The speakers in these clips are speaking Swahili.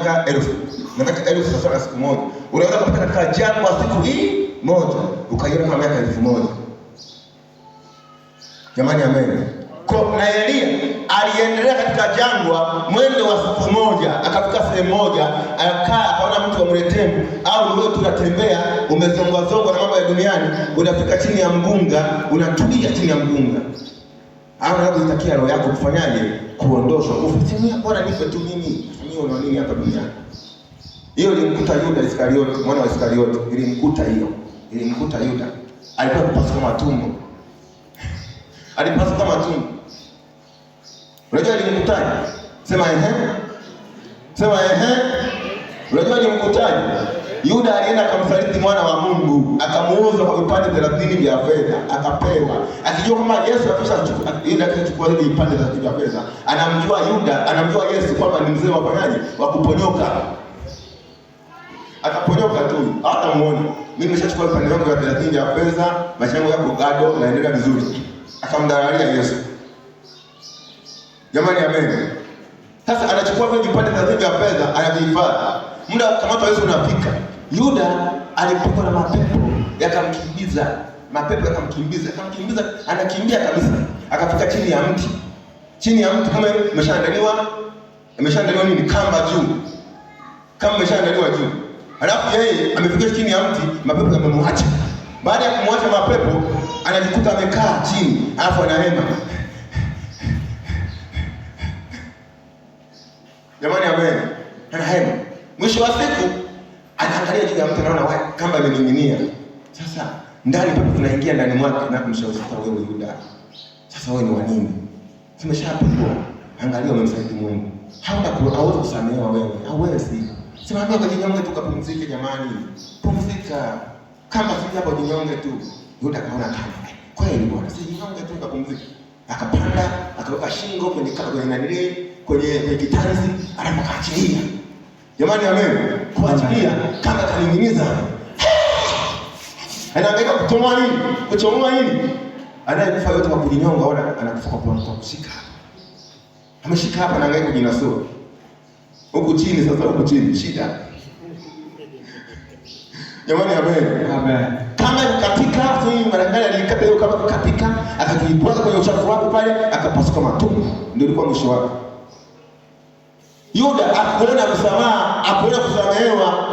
Miaka 1000 na miaka 1000 sawa na siku moja. Unaweza kupita katika jangwa siku hii moja ukaiona kama miaka 1000. Jamani, amen. Kwa na Elia aliendelea katika jangwa mwendo wa siku moja, akafika sehemu moja, akakaa, akaona mtu wa mretemu au wewe tu unatembea umezongwazongwa na mambo ya duniani, unafika chini ya mgunga, unatulia chini ya mgunga. Au unaweza kuitakia roho yako kufanyaje? Kuondoshwa. Ufitimia, bora nife tu mimi. Mimi una nini hapa duniani? Hiyo ilimkuta Yuda Iskarioti, mwana wa Iskarioti, ilimkuta hiyo. Ilimkuta Yuda. Alikuwa kupasuka matumbo. Alipasuka matumbo. Unajua ilimkutaje? Sema ehe. Sema ehe. Unajua ilimkutaje? Yuda alienda akamsaliti mwana wa Mungu, akamuuza kwa vipande 30 vya fedha, akapewa. Akijua kama Yesu akishachukua, Yuda akishachukua ile vipande 30 vya fedha, anamjua Yuda, anamjua Yesu kwamba ni mzee wa fanyaje? Wa kuponyoka. Akaponyoka tu, hata muone. Mimi nimeshachukua vipande vyangu vya 30 vya fedha, maisha yangu yako gado, naendelea vizuri. Akamdhararia Yesu. Jamani, amen. Sasa anachukua vile vipande 30 vya fedha, anavihifadhi. Muda wa kukamatwa Yesu unafika. Yuda alipigwa na mapepo yakamkimbiza, mapepo yakamkimbiza, yakamkimbiza, anakimbia kabisa, akafika chini ya mti. Chini ya mti kama imeshaandaliwa, imeshaandaliwa nini? Kamba juu, kamba imeshaandaliwa juu. Alafu yeye amefika chini ya mti, mapepo yamemwacha. Baada ya kumwacha mapepo, anajikuta amekaa chini, alafu anahema. Jamani, amen. Anahema. Mwisho wa siku anaangalia juu ya mtu, anaona kamba imening'inia. Sasa ndani pepo tunaingia ndani mwake na kumshauri, sasa wewe Yuda, sasa wewe ni wa nini? Tumeshapigwa. Angalia, umemsaliti Mungu. Hauna hauwezi kusamehewa wewe. Hauwezi. Simamia kwa jinyonge tu kapumzike jamani. Pumzika. Kama sisi hapo jinyonge tu. Yuda kaona kama kweli bwana, si jinyonge tu kapumzike. Akapanda, akaweka shingo kwenye kwenye nani, kwenye kitanzi, alafu akaachilia. Jamani, amen. Kuachilia kama kaning'iniza. Anahangaika kuchomoa nini? Kuchomoa nini? Anayekufa yote kwa kujinyonga, wala anakufa kwa kushika. Ameshika hapa, anahangaika kujinasua. Huku chini sasa, huku chini shida. Jamani, amen. Amen. Kama katika sio Marekani alikata hiyo kama katika, akajibwaga kwenye uchafu wake pale, akapasuka matumbo. Ndio ilikuwa mwisho wake. Yuda akuona msamaha, akuona kusamehewa.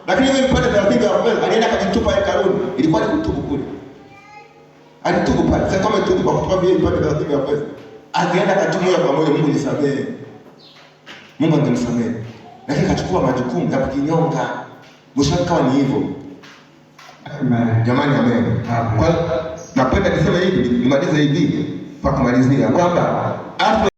Lakini ile vipande 30 vya fedha alienda akajitupa hekaluni. Ilikuwa ni kutubu kule. Alitubu pale. Sasa kama tubu kwa kutupa vile vipande 30 vya fedha, akaenda akatumia kwa moyo, Mungu nisamehe. Mungu angemsamehe. Lakini akachukua majukumu ya kujinyonga. Mwisho wake kawa ni hivyo. Amen. Jamani, amen. Amen. Kwa napenda niseme hivi, nimalize hivi kwa kumalizia kwamba afya